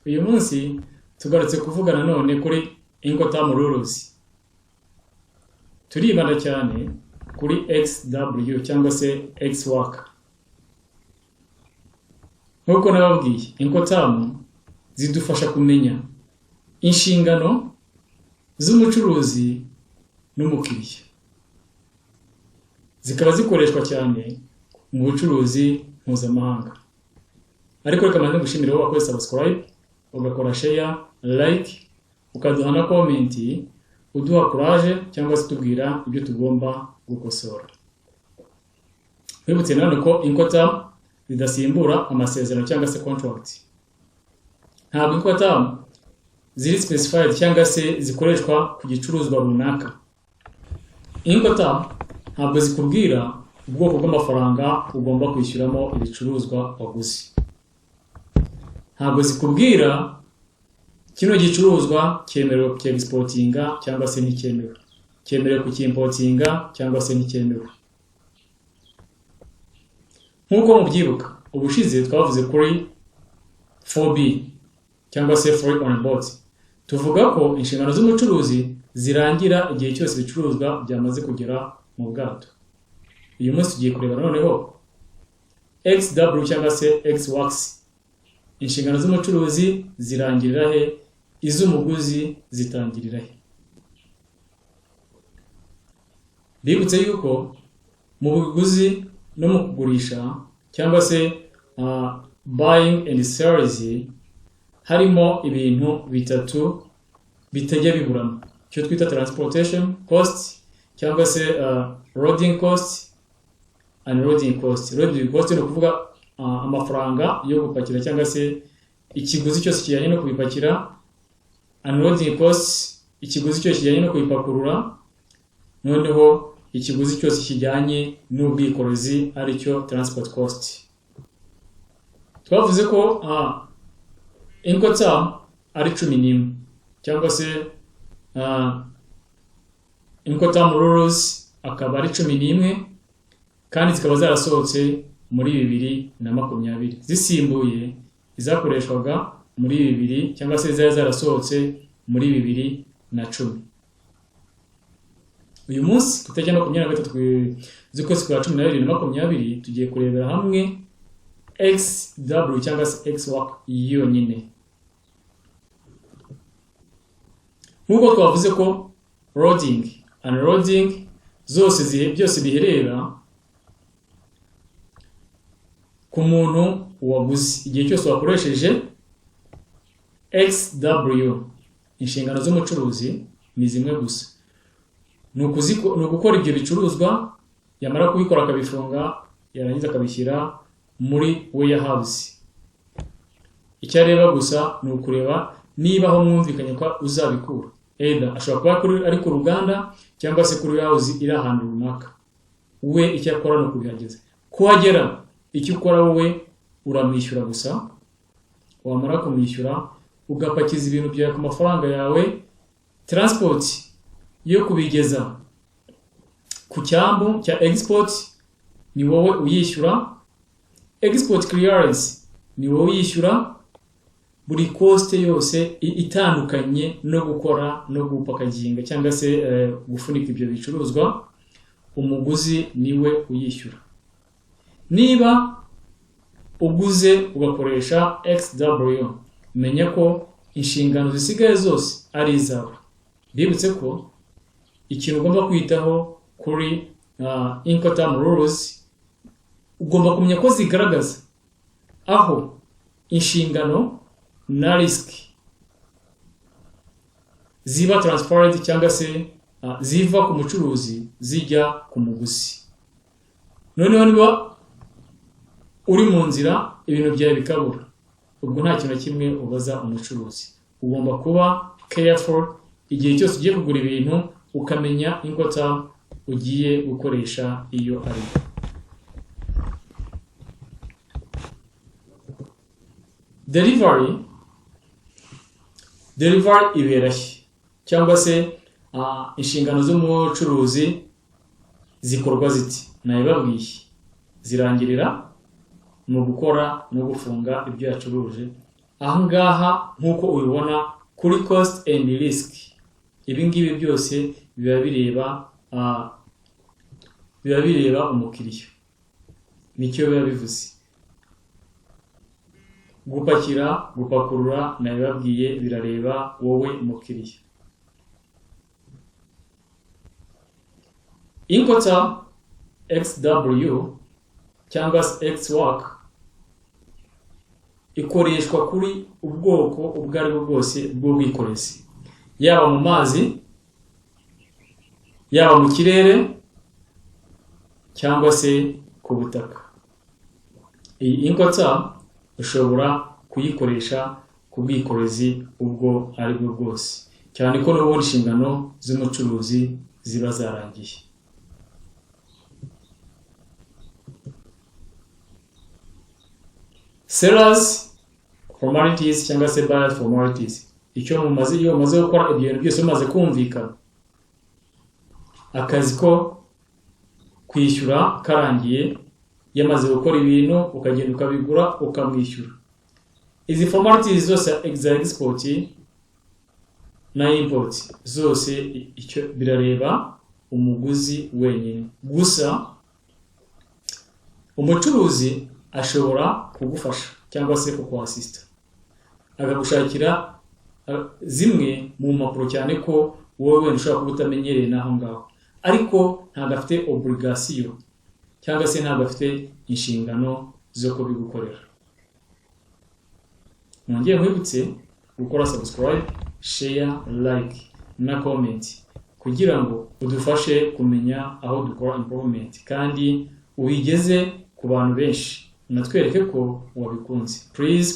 Uyu munsi tugarutse kuvuga nanone kuri Incoterm Rules. Turibanda cyane kuri XW cyangwa se Ex-Work. Nk'uko nababwiye, Incoterm zidufasha kumenya inshingano z'umucuruzi n'umukiriya. Zikaba zikoreshwa cyane mu bucuruzi mpuzamahanga. Ariko reka mbanze ngushimire wowe wakoze subscribe, ugakora share, like, ukaduha na comment, uduha courage cyangwa se utubwira ibyo tugomba gukosora. Wibutse nanone ko Incoterm zidasimbura amasezerano cyangwa se contract. Ntabwo Incoterm ziri specified cyangwa se zikoreshwa ku gicuruzwa runaka. Incoterm ntabwo zikubwira ubwoko bw'amafaranga ugomba kwishyuramo ibicuruzwa waguze. Ntabwo zikubwira kino gicuruzwa cyemerewe kucyexportinga cyangwa se nticyemewe, cyemerewe kucyimportinga cyangwa se nticyemewe. Nk'uko mubyibuka, ubushize twavuze kuri FOB cyangwa se free on board, tuvuga ko inshingano z'umucuruzi zirangira igihe cyose ibicuruzwa byamaze kugera mu bwato. Uyu munsi tugiye kureba noneho XW cyangwa se Ex-Works. Inshingano z'umucuruzi zirangirira he? Iz'umuguzi zitangirira he? Bibutse yuko mu buguzi no mu kugurisha cyangwa se buying and sales harimo ibintu bitatu bitajya biburamo, icyo twita transportation cost cyangwa se loading cost, unloading cost. Loading cost ni ukuvuga amafaranga yo gupakira cyangwa se ikiguzi cyose kijyanye no kubipakira, unloading cost ikiguzi cyose kijyanye no kubipakurura, noneho ikiguzi cyose kijyanye n'ubwikorezi, aricyo transport cost. Twavuze ko Incoterm ari 11 cyangwa se Incoterm rules akaba ari 11, kandi zikaba zarasohotse muri 2020, zisimbuye izakoreshwaga muri bibiri cyangwa se zari zarasohotse muri 2010. Uyu munsi ku itariki ya 23 z'ukwezi kwa 12 2020, tugiye kurebera hamwe XW cyangwa se Ex-Work yonyine. Nk'uko twavuze ko loading, unloading zose byose biherera ku muntu waguze, igihe cyose wakoresheje XW, inshingano z'umucuruzi ni zimwe gusa, ni ugukora ibyo bicuruzwa, yamara kubikora akabifunga, yarangiza akabishyira muri warehouse. Icyo areba gusa ni ukureba niba aho mwumvikanye ko uzabikura, either ashobora kuba ari ku ruganda cyangwa se kuri warehouse iri ahantu runaka. We icyo akora ni ukubihageza. Kuhagera, icyo ukora wowe uramwishyura gusa, wamara kumwishyura ugapakiza ibintu byawe ku mafaranga yawe. Transport yo kubigeza ku cyambu cya export ni wowe uyishyura, export clearance ni wowe uyishyura, buri cost yose itandukanye no gukora no gupackaginga cyangwa se gufunika ibyo bicuruzwa, umuguzi niwe uyishyura. Niba uguze ugakoresha XW, menya ko inshingano zisigaye zose ari izawe. Bibutse ko ikintu ugomba kwitaho kuri Incoterm rules, ugomba kumenya ko zigaragaza aho inshingano na risk ziba transferred cyangwa se ziva ku mucuruzi zijya ku muguzi. Noneho niba uri mu nzira ibintu byawe bikabura, ubwo nta kintu na kimwe ubaza umucuruzi. Ugomba kuba careful igihe cyose ugiye kugura ibintu, ukamenya Incoterm ugiye gukoresha iyo ari yo. Delivery ibera he? Cyangwa se inshingano z'umucuruzi zikorwa ziti? Nabibabwiye, zirangirira mu gukora no gufunga ibyo yacuruje. Ahangaha nk'uko ubibona kuri cost and risk, ibi ngibi byose biba bireba umukiriya. Nicyo biba bivuze. Gupakira, gupakurura, nabibabwiye, birareba wowe mukiriya. Incoterm XW cyangwa se Ex-Work ikoreshwa kuri ubwoko ubwo ari bwo bwose bw'ubwikorezi, yaba mu mazi, yaba mu kirere, cyangwa se ku butaka. Iyi Incoterm ushobora kuyikoresha ku bwikorezi ubwo ari bwo bwose, cyane ko n'ubundi inshingano z'umucuruzi ziba zarangiye. Sellers formalities cyangwa se buyers formalities, icyo mumaze, iyo mumaze gukora ibyo bintu byose, mumaze kumvikana, akazi ko kwishyura karangiye, yamaze gukora ibintu, ukagenda ukabigura, ukamwishyura, izi formalities zose za export na import zose, icyo birareba umuguzi wenyine gusa. Umucuruzi ashobora kugufasha cyangwa se kukwasista, akagushakira zimwe mu mpapuro, cyane ko wowe wenda ushobora kuba utamenyereye n'aho ngaho, ariko ntabwo afite obligation cyangwa se ntabwo afite inshingano zo kubigukorera. Nongeye nkwibutse gukora subscribe, share, like na comment kugira ngo udufashe kumenya aho dukora improvement, kandi ubigeze ku bantu benshi, unatwereke ko wabikunze, please.